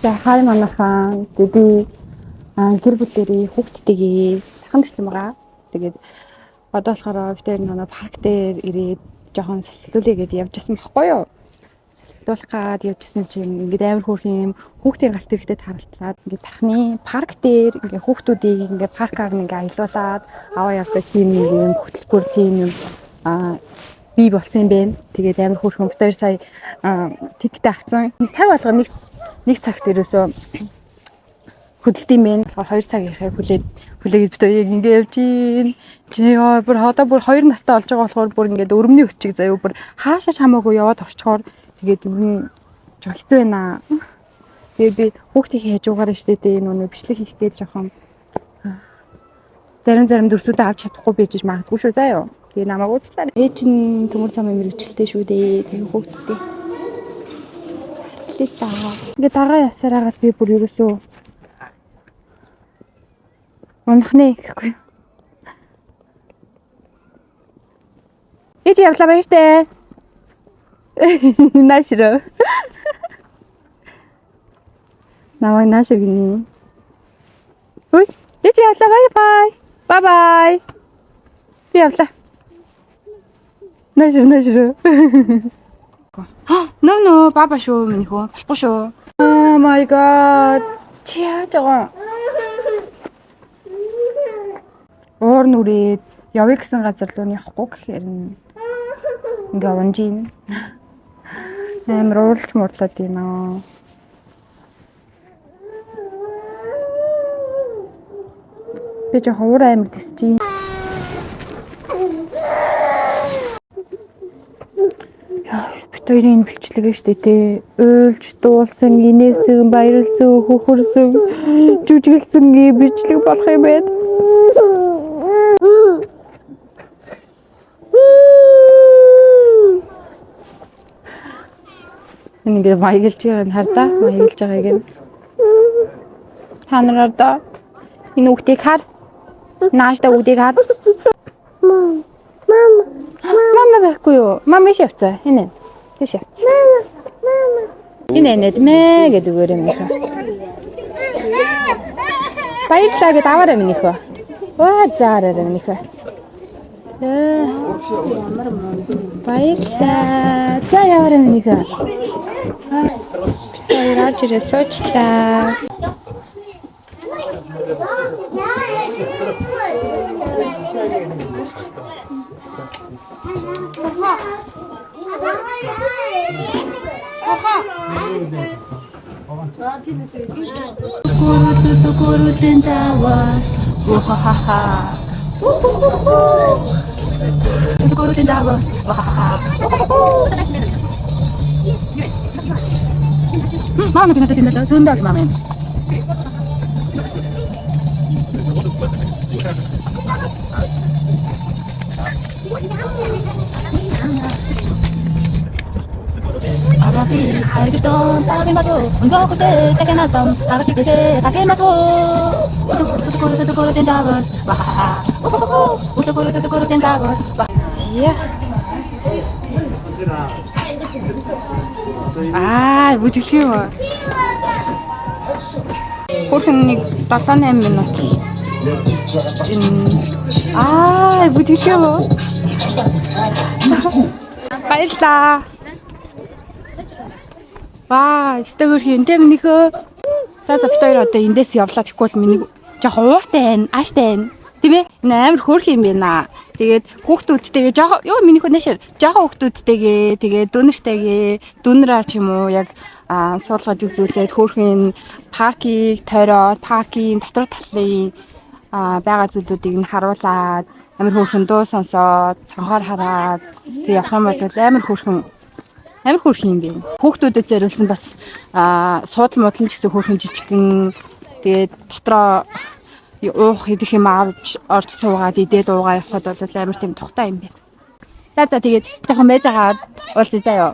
За хай манайхан. Тэгээ би гэр бүлэрээ хүүхдтэйгээ тархан ирсэн байгаа. Тэгээд одоо болохоор бид хоёр нэг парк дээр ирээд жоохон салхилуулъя гэдээ явж исэн байхгүй юу? Салхилуулах гад явж исэн чинь ингээд амар хөөрхөн юм хүүхдийн галт тэрэгтэй таралтлаад ингээд тархны парк дээр ингээд хүүхдүүдийг ингээд паркаар нь ингээд аялуулад аваа явдаг тийм нэг юм хөтөлбөр тийм юм бий болсон юм байна. Тэгээд амар хөөрхөн бид хоёр сая тикет авсан. Нэг цаг болгоо нэг нэг цагт ерөөсөө хөдөлд юм байна. Тэгэхээр 2 цагийнхаа хүлээд хүлээгээд бид хоёр яг ингэ явж гин. Чи ёо бүр одоо бүр 2 настай болж байгаа болохоор бүр ингээд өрөмний өчиг заяа бүр хаашаа ч хамаагүй яваад орчхоор тэгээд ер нь жоо хэцүү байна. Тэгээд би хүүхдийн хажуугаар штэ тэ энэ өнөө бичлэг хийх гээд жоохон зарим зарим дүрсүүдээ авч чадахгүй байж магадгүй шүү заяа. Тэгээ намайг уучлаарай. Ээж нь төмөр замын мэрэгчлээ шүү дээ. Тэгээ хүүхдтэй. Харлаа та. Ингээ дагаа явсаар хагаад би бүр ерөөсөө унах нэ гэхгүй. Ээж явлаа баяртай. Наашраа. Намайг наашир гинэ. Үй, ээж явлаа бай бай. Бай бай. Би явлаа. Наашир наашир. No no, баба шүү миний хөө. Болохгүй шүү. Oh my god. Чи яаж байгаа? Уур нүрээд явъя гэсэн газар руу нь явахгүй гэхээр нь ингээ унж ийн. Амар ууралж муурлаад байна. Би жоохон уур амар тэсэж ийн. Бит хоёрын энэ бэлчлэг нь штэ тий. Уйлж дуулсан, инээсэн, баярлсан, хөхөрсөн, жүжиглсэн ийм бичлэг болох юм байна. Энэ ингээд маяглаж байгааг нь хар да. Маяглаж байгааг нь. Та нар одоо энэ үгтийг хар. Нааштай үгтийг хар. Мама. Мама. Мама байхгүй юу? Мама иш явцаа. Энэ. Тийш явцаа. Мама. Мама. Энэ энэд мэ гэдэг өөр юм ихэ. Баярлалаа гэд аваарай минийхөө. Өө заараарай минийхөө. Баярлалаа. За яваарай минийхөө. Бид хоёр орж ирээ суучлаа. Гүрүүлэн заавал. Ухахаха. Гүрүүлэн заавал. Ухахаха. Мама надад энэ зөндөө бол мама юм. Зя. Аа, бүжиглэх юм уу? Хөөрхөн нэг 7 8 минут. Энэ аа, бүжиглэх юм уу? Баярлаа. Ваа, өстой хөөрхөн энэ минийхөө. За за бид хоёр одоо эндээс явлаа тэгэхгүй бол миний жоох ууртай байна, ааштай байна. Тийм ээ? Энэ амар хөөрхөн юм байна. Тэгээд хүүхдүүдтэйгээ жоох ёо минийхөө наашаар жоох хүүхдүүдтэйгээ тэгээд дүүнэртэйгээ дүүнраа ч юм уу яг суулгаж үзүүлээд хөөрхөн паркийг тойроод паркийн дотор талын байгаа зүйлүүдийг нь харуулад амар хөөрхөн дуу сонсоод цонхоор хараад тэг явах юм бол амар хөөрхөн амар хөөрхөн юм байна. Хүүхдүүдэд зориулсан бас суудал муудлан ч гэсэн хөөрхөн жижигхэн тэгээд дотроо уух идэх юм авч орж суугаад идээд уугаа явхад бол амар тийм тухтай юм байна. За за тэгээд жоохон байж байгаа уулзъя заяа.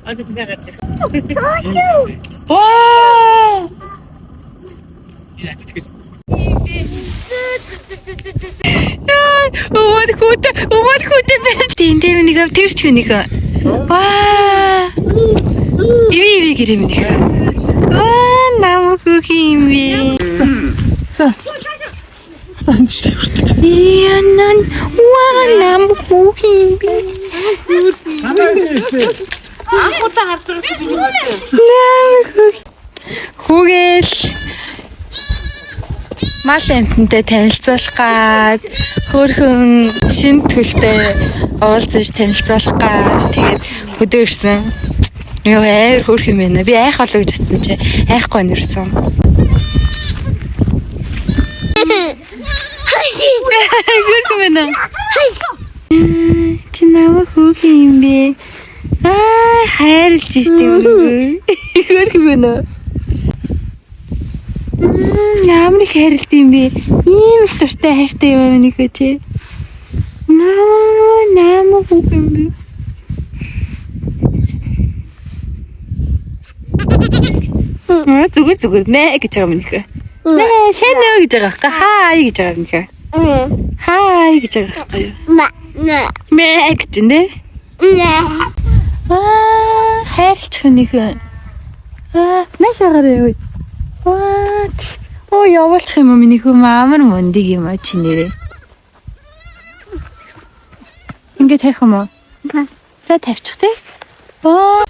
Одоо тэгээ гарч ирэх. Оо! Энэ ажиж гэж. Өвөд хүүтэй, өвөд хүүтэй байж. Тин тийм нэг Яв тэр ч хүнийхөө. Ваа. Иви иви гэрээ минийхөө. Ваа, нам хүүхэн юм бэ. Янан ваа нам хүүхэн юм бэ. Нам хүүхэн. Хүүгээл мал амьтантай танилцуулах гад хөөхөн шин төлтэй уулзаж танилцуулах гад тэгээд хөдөө ирсэн. Йоо амар хөөх юм байна. Би айх болоо гэж бодсон чи айхгүй байна ирсэн. Хөөх юм байна. Чи намайг хөөх юм бэ? Аа хайрлж штеп юм. Хөөх юм байна. Ямар их хайрлт юм бэ? Ийм их дуртай хайртай юм аа нэг чи. Наа намайг хөөх юм бэ? Аа зүгээр зүгээр мэ гэж байгаа юм нөхөө. Мэ шэнэ гэж байгаа байхгүй. Хай гэж байгаа юм нөхөө. Хай гэж байгаа байхгүй юу? Мэ гэж нэ. Аа хайрлч хүнийхөө. Аа наашаагаар яа. What? Оо явуулчих юм уу миний хүү амар мундаг юм а чи нэрээ. Ингээ тавих юм уу? За тавьчих те. Аа.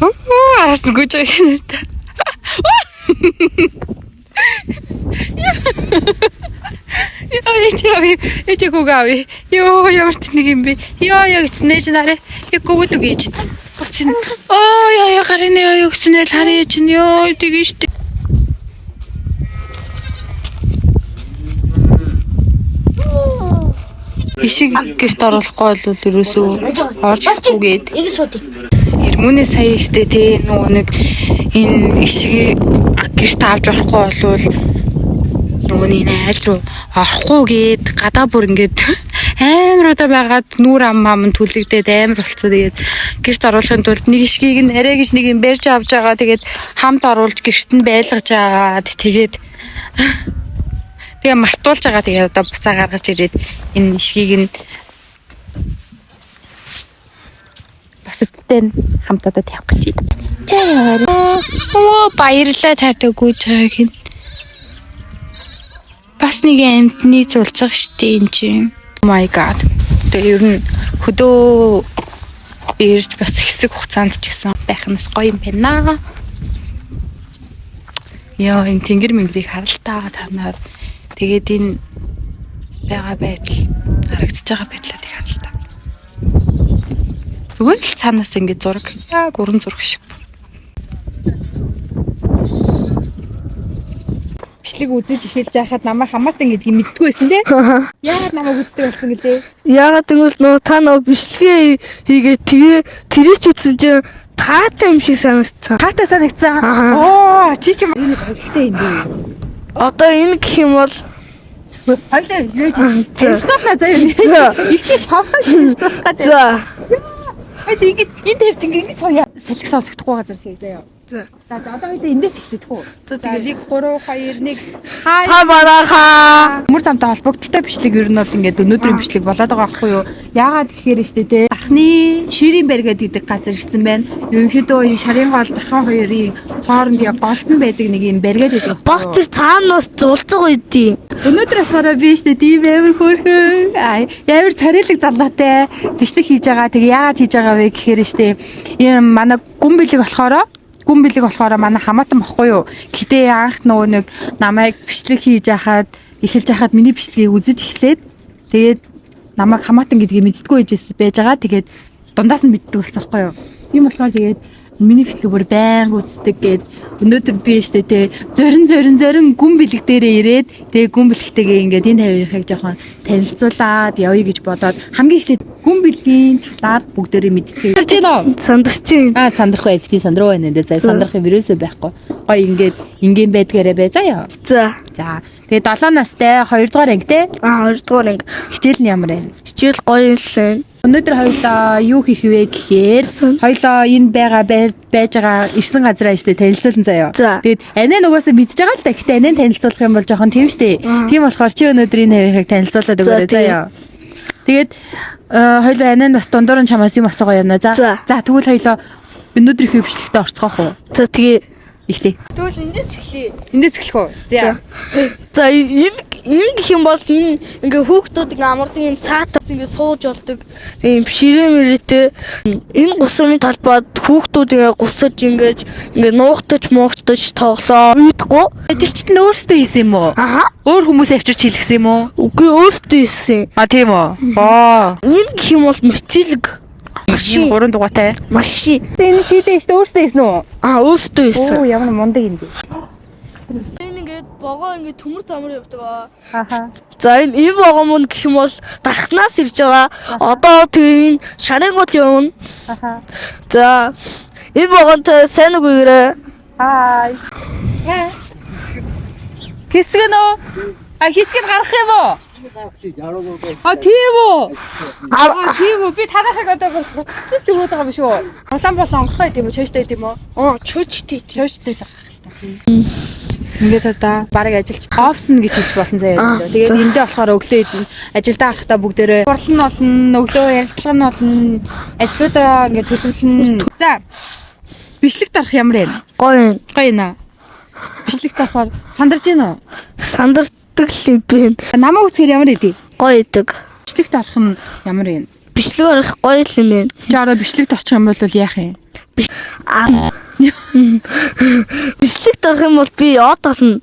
Оо араас нь гүйж байгаа юм та. Яа яа яа яа гүгави. Йоо ямар тэнэг юм бэ? Йоо яа гэж нээж нарэ. Яг гүгүүд үгүй чи. Чин. Оо яа яа гарын яа яа гэсэн л харъя чин ёо тэгэн штэ. Ишиг гэрт оруулахгүй бол ерөөсөө орж ирэхгүй гээд. Ирмүнээ сая штэ тий нөгөө нэг энэ ишиг гэрт авч орохгүй болвол нөгөө нэг энэ айл руу орохгүй гээд гадаа бүр ингээд амар удаа байгаад нүүр ам ам нь түлэгдээд амар болцсон. Тэгээд гэрт оруулахын тулд нэг ишгийг нь арай гэж нэг юм барьж авч байгаа. Тэгээд хамт оруулж гэрт нь байлгаж агаад тэгээд тэгээ мартуулж байгаа. Тэгээд одоо буцаа гаргаж ирээд энэ ишгийг нь бусадтай нь хамт одоо тавих гэж байна. За яваарай. Оо баярлалаа таатай гүйж байгааг нь. Бас нэг амьтны зулцах штэ энэ чинь. Oh my god. Тэгээ ер нь хөдөө ирж бас хэсэг хугацаанд ч гэсэн байх нь бас гоё юм байна. Яа энэ тэнгэр мэнгэрийг харалтаа та нар. Тэгээд энэ байгаа байдал харагдаж байгаа байдлуудыг харалтаа. Зүгээр л цаанаас ингэ зураг яг уран зураг шиг. Бичлэг үзэж эхэлж байхад намайг хамаатан гэдгийг мэддэггүй байсан тий. Яагаад намайг үздэг болсон гэлээ? Яагаад гэвэл нөгөө та нөгөө бичлэгээ хийгээ тэгээ тэрийг ч үзсэн чинь таатай юм шиг санагдсан. Таатай санагдсан. Аха. Оо чи чи энэ баялтай юм бэ? Одоо энэ гэх юм бол Хоёлаа нөөж танилцуулна заяа. За. Эхлээд чамайг танилцуулах гэдэг. за Хоёлаа ингэж энэ тавьт ингэ сууя. Салхи сонсогдохгүй газар сая заяа. За. За за одоо хоёлаа эндээс эхлэх үү? За, За тэгээ. 1 3 2 1 хай. та барааха. Мөр замтай холбогдолтой бичлэг ер нь бол ингээд өнөөдрийн бичлэг болоод байгаа байхгүй юу? Яагаад гэхээр штэ те. Дархны ширийн барь гэдэг газар ирсэн байна. Ерөнхийдөө энэ шарын гол дархан хоёрын хооронд яг голд нь байдаг нэг юм барьгээд байдаг байхгүй Бас юу? тэр цаанаас зулцаг үйдий. Өнөөдөр болохоор би штэ тийм амар хөөрхөн ай, амар царайлаг залуутай бичлэг хийж байгаа. Тэгээ яагаад хийж байгаа вэ гэхээр штэ ийм манай гүн бэлэг болохоор гүн бэлэг болохоор манай хамаатан бохгүй юу. Гэтэ анх нөгөө нэг намайг бичлэг хийж яхад эхэлж яхад миний бичлэгийг үзэж эхлээд тэгээд намайг хамаатан гэдгийг мэддэггүй байж байж байгаа. Тэгээд дундаас нь мэддэг болсон байхгүй юу. Ийм болохоор тэгээд миний бичлэг бүр байнга үздэг гээд өнөөдөр би штэ те зорин зорин зорин гүн бэлэг дээрээ ирээд тэгээ гүн бэлэгтэйгээ ингээд энэ тавийнхыг жоохон танилцуулаад явъя гэж бодоод хамгийн эхлээд гүн бэлгийн талаар бүгдээрээ мэдцгээе. Сандарч байна уу? Сандарч байна. Аа сандрахгүй FT сандруу байна энэ. За сандрах юм ерөөсөө байхгүй. Гоё ингээд ингийн байдгаарэ бай заяа. За. За. Тэгээ 7 настай 2 дугаар анги те. Аа, 2 дугаар анги. Хичээл нь ямар вэ? Хичээл гоё юм л. Өнөөдөр хоёлоо юу хийх вэ гэхээр хоёлоо энэ байгаа байж байгаа ирсэн газраа штэ танилцуулан заяа. За. Тэгээд анаа нугасаа мэдж байгаа л да. Гэтэ анаа танилцуулах юм бол жоохон тийм штэ. Тийм болохоор чи өнөөдөр энэ хавийнхыг танилцуулаад өгөөрэй тий. заяа. Тэгээд хоёлоо анаа бас дундуур нь чамаас юм асуугаа явна. За. За. За тэгвэл хоёлоо өнөөдрийнхөө бичлэгтээ орцгоох уу? За, тэгээ. Эхлэе. Тэгвэл эндээс эхлэе. Эндээс эхлэх үү? За. За, энэ гэх юм бол энэ ингээ хүүхдүүд ингээ амардаг юм цаатаас ингээ сууж болдог ийм ширээ мөрөөтэй энэ гусамын талбайд хүүхдүүд ингээ гусаж ингээд ингээ нуугтаж муугтаж тоглоо үйдэггүй. Ажилчид нь өөрсдөө хийсэн юм уу? Аха. Өөр хүмүүс авчирч хийлгсэн юм уу? Үгүй, өөрсдөө хийсэн. А тийм үү? Аа. Энэ гэх юм бол металлик Энэ машин гурван дугуйтай. машин. Энэ шийдээ штэ өөрсдөө хийсэн үү? А, өөрсдөө хийсэн. Оо, ямар мундаг юм бэ? Энэ ингээд вогоо ингээд төмөр замар явдаг аа. Аха. За, энэ вогоо мөн гэх юм бол дархнаас ирж байгаа. Одоо тэгээ энэ шарангууд явна. Аха. За, энэ вогоонтой сайн уу гэрээ. Хай. Хэсэг нь үү? А, хэсэг нь гарах юм уу? А, тийм үү? А, тийм үү? Би танахыг одоо бас гуталж өгөөд байгаа юм шүү. Улаан болон онгорхой гэм үү? Чойштой гэм үү? Аа, чөчтэй. Чойштой л гарах хэрэгтэй. Ингээд одоо бараг ажилч офс нь гэж хэлж болсон заяа. Тэгээд эндээ болохоор өглөө ажилдаа гарахдаа бүгдээрээ хурлал нь болно, өглөө ярилцлага нь болно, ажлуудаа ингээд төлөвлөнө. За. Бичлэг дарах ямар юм? Гоё юм. Гоё наа. Бичлэг дарахаар сандарч гин үү? Сандардаг л юм бэ. Намайг үзэхээр ямар идэв? Гоё идэг. Бичлэг дарах нь ямар юм? Бичлэг орох гоё л юм байна. Чи ороо бичлэг дарчих юм бол яах юм? Аа. Бичлэг дарах юм бол би од болно.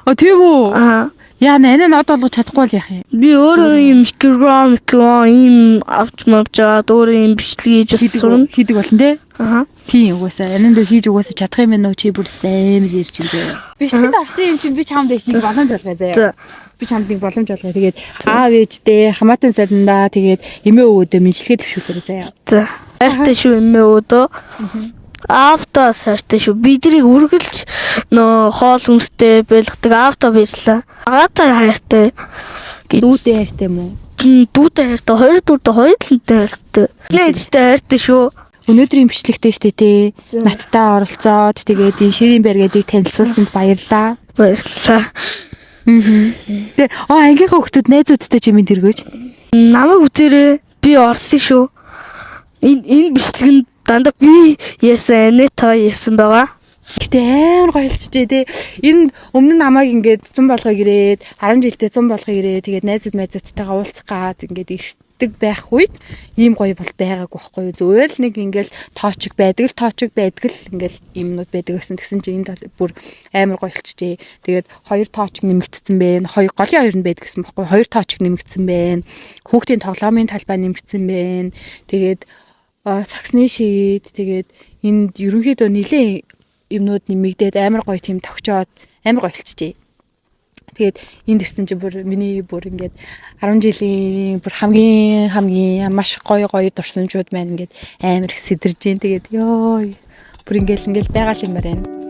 О, тийм үү? Аа. Яа, нэ нод болгож чадахгүй бол яах юм? Би өөрөө ийм микрофон ийм авч мавж аваад өөрөө ийм бичлэг хийж Хийдэг сурна. хийдэг болно те? Аа. Тийм, угаасаа анан дээр хийж угаасаа чадах юм байна уу, чи бүр амар ярьж чинь заяа. Бичлэг дарсан юм чинь би чамд дэш нэг боломж олгоё заяа. За. Би чамд нэг боломж олгоё. Тэгээд аав ээждээ хамаатан сайдандаа тэгээд эмээ өвөөдөө мэдлэгээ төвшүүлээрэй заяа. За. Хайртай шүү эмээ өөдөө. Аавтаа сайртай шүү. Биднийг үргэлж нөө хоол хүнстэй байлгадаг аавтаа баярлаа. Агаатаа хайртай. гэж. Дүүдээ хайртай юм уу? Дүүтэй хайртай, хоёр дүүтэй, хоёр талтай хайртай. Нээжтэй хайртай шүү. Өнөөдрийн бичлэгтэй штэ тий. Надтай оролцоод тэгээд энэ ширийн байр гэдгийг танилцуулсанд баярлалаа. Баярлалаа. Тэгээ аа ангийнхаа хүүхдүүд найзуудтай чимээ тэргөөж. Намайг үзээрэй. Би орсон шүү. Энэ бичлэг нь дандаа би ярьсан, Анета ярьсан байгаа. Гэтэ амар гоёлчжээ тий. Энэ өмнө нь намайг ингээд 100 болгоо ирээд 10 жилдээ 100 болгоо ирээд тэгээд найзууд майзуудтайгаа уулзах гад ингээд ирдэг байх үед ийм гоё бол байгаагүй байхгүй юу. Зүгээр л нэг ингээл тоочиг байдаг л тоочиг байдаг л ингээл юмнууд байдаг гэсэн. Тэгсэн чинь энд бүр амар гоёлчжээ. Тэгээд хоёр тоочиг нэмэгдсэн байна. Хоёр голын хоёр нь байдаг гэсэн байхгүй юу. Хоёр тоочиг нэмэгдсэн байна. Хүүхдийн тоглоомын талбай нэмэгдсэн байна. Тэгээд саксны шийд тэгээд энд ерөнхийдөө нилээн юмнууд нэмэгдээд амар гоё тийм тогтчоод амар гоё болчихжээ. Тэгээд энд ирсэн чинь бүр миний бүр ингээд 10 жилийн бүр хамгийн хамгийн маш гоё гоё дурсамжууд маань ингээд амар их сэдэрж гин. Тэгээд ёо бүр ингээд л ингээд байгаа л юм байна.